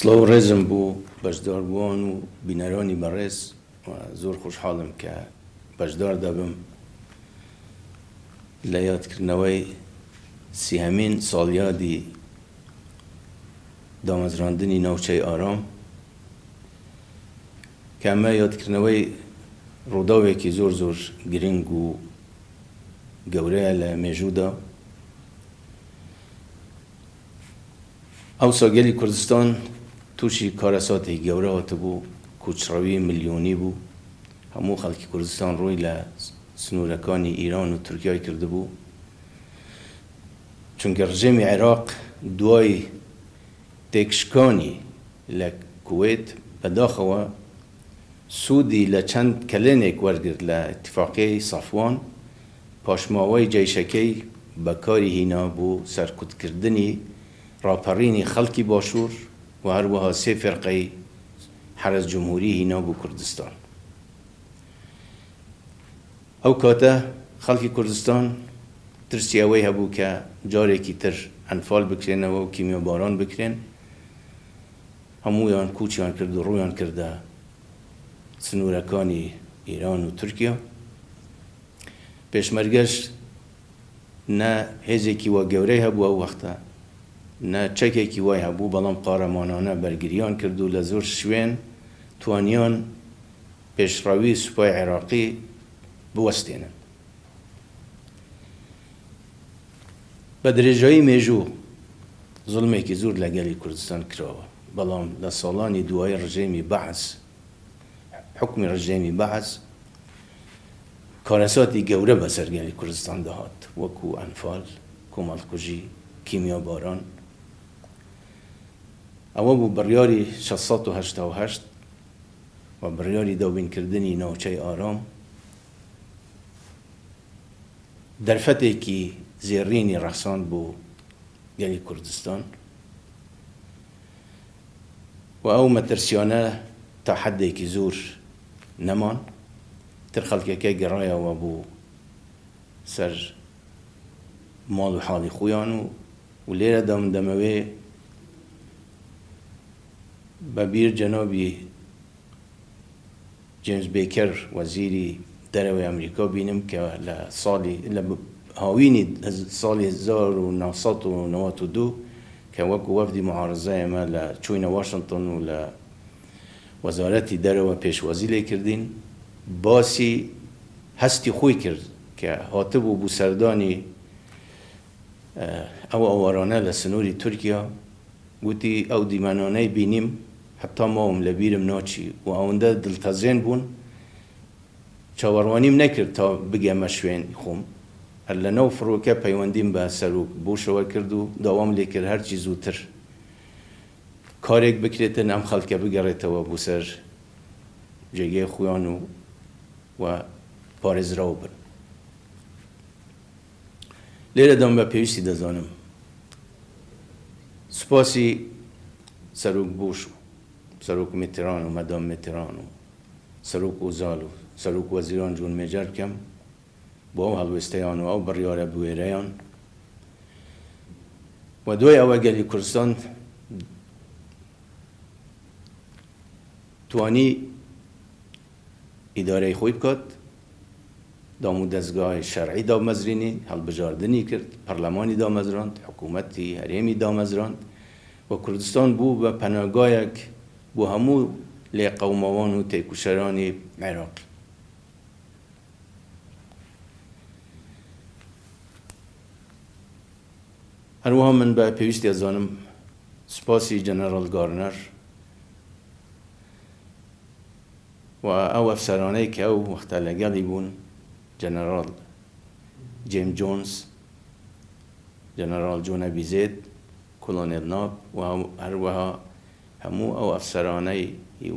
سڵاو و ڕێزم بۆ بەشداربووان و بینەرانی بەڕێز و زۆر خۆشحاڵم کە بەشدار دەبم لە یادکردنەوەی سیهەمین ساڵیادی دامەزراندنی ناوچەی ئارام کە ئەمە یادکردنەوەی ڕووداوێکی زۆر زۆر گرنگ و گەورەیە لە مێژوودا. ئەوسا گەلی کوردستان تووشی کارەساتێکی گەورە هاتبوو، کۆچڕەوی ملیۆنی بوو، هەموو خەڵکی کوردستان ڕووی لە سنوورەکانی ئیران و تورکیای کردبوو، چونکە ڕژێمی عێراق دوای تێکشکانی لە کوێت بەداخەوە سوودی لە چەند کەلێنێک وەرگرت لە ئیتیفاقیەی سەفوان، پاشماوەی جەیشەکەی بەکاری هینا بۆ سەرکوتکردنی ڕاپەڕینی خەڵکی باشوور و هەروەها سێ فیرقەی حەرەس جمهوری هینا بۆ کوردستان. ئەو کاتە خەڵکی کوردستان ترسی ئەوەی هەبوو کە جارێکی تر ئەنفال بکرێنەوە و کیمیاباران بکرێن، هەموویان کوچیان کرد و ڕوویان کردە سنوورەکانی ئیران و تورکیا. پێشمەرگەش نە هێزێکی وا گەورەی هەبوو ئەو وەختە، نە چەکێکی وای هەبوو، بەڵام قارەمانانە بەرگریان کرد و لە زۆر شوێن توانیان پێشڕەوی سوپای عێراقی بوەستێنن. بە درێژایی مێژوو زوڵمێکی زۆر لە گەلی کوردستان کراوە، بەڵام لە ساڵانی دوایی ڕژێمی بەعس، حوکمی ڕژێمی بەعس کارەساتی گەورە بەسەر گەلی کوردستاندا هات، وەکو ئەنفال، کۆمەڵکوژی، کیمیاباران. ئەوە بوو بڕیاری 688 و بڕیاری دابینکردنی ناوچەی ئارام دەرفەتێکی زێڕینی ڕەخساند بۆ گەلی کوردستان و ئەو مەترسیانە تا حەدێکی زۆر نەمان، تر خەڵکەکە گەڕایەوە بۆ سەر ماڵ و حاڵی خۆیان و و لێرەدا من دەمەوێ بە بیر جەنابی جەیمس بێکەر وەزیری دەرەوەی ئەمریکا بینم کە لە ساڵی لە هاوینی ساڵی 1992 کە وەکو وەفدی معارزە ئێمە لە چووینە واشنتۆن و لە وەزارەتی دەرەوە پێشوازی لێ کردین باسی هەستی خۆی کرد کە هاتبوو بو سەردانی ئەو ئاوارانە لە سنووری تورکیا گوتی ئەو دیمەنانەی بینیم هەتا ماوم لە بیرم ناچی و ئەوەندە دڵتەزێن بوون چاوەڕوانیم نەکرد تا بگەمە شوێنی خۆم هەر لە ناو فڕۆکە پەیوەندیم بە سەرۆک بوشەوە کرد و داوام لێکرد هەرچی زووتر کارێک بکرێتن ئەم خەڵکە بگەڕێتەوە بۆ سەر جێگەی خۆیان و و پارێزراو بن. لێرەدام بە پێویستی دەزانم سوپاسی سەرۆک بوش و سەرۆک میتران و مەدام میتران و سەرۆک ئۆزال و سەرۆک وەزیران جۆن مێجەر بکەم بۆ ئەو هەڵوێستەیان و ئەو بڕیارە بوێرەیان و دوای ئەوە گەلی کوردستان توانی ئیدارەی خۆی بکات، دامودەزگای شەرعی دامەزرینی، هەڵبژاردنی کرد، پەرلەمانی دامەزراند، حکوومەتی هەرێمی دامەزراند و کوردستان بوو بە پەناگایەک بۆ هەموو لێقەوماوان و تێکوشەرانی عێراقی. هەروەها من بە پێویستی ئەزانم سوپاسی جەنەڕاڵ گارنەر و ئەو ئەفسەرانەی کە ئەو وەختە لەگەڵی بوون، جەنەڕاڵ جەیم جۆنز، جەنەڕاڵ جۆن ئەبیزێد، کۆلۆنێل ناپ و هەروەها هەموو ئەو ئەفسەرانەی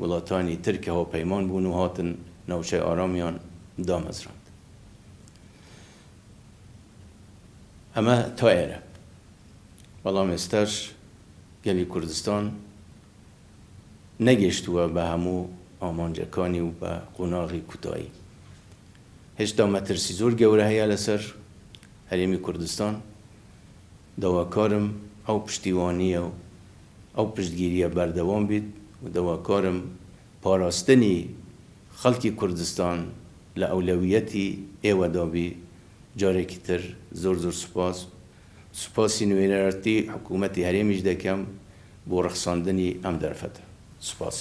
وڵاتانی تر کە هاوپەیمان بوون و هاتن ناوچەی ئارامیان دامەزراند. ئەمە تا ئێرە. بەڵام ئێستاش گەلی کوردستان نەگەیشتووە بە هەموو ئامانجەکانی و بە قۆناغی کوتایی. هێشتا مەترسی زۆر گەورە هەیە لەسەر هەرێمی کوردستان. داواکارم ئەو پشتیوانییە و. ئەو پشتگیرییە بەردەوام بیت و داواکارم پاراستنی خەڵکی کوردستان لە ئەولەویەتی ئێوەدا بی. جارێکی تر زۆر زۆر سوپاس. سوپاسی نوێنەرایەتی حکوومەتی هەرێمیش دەکەم بۆ ڕەخساندنی ئەم دەرفەتە. سوپاس.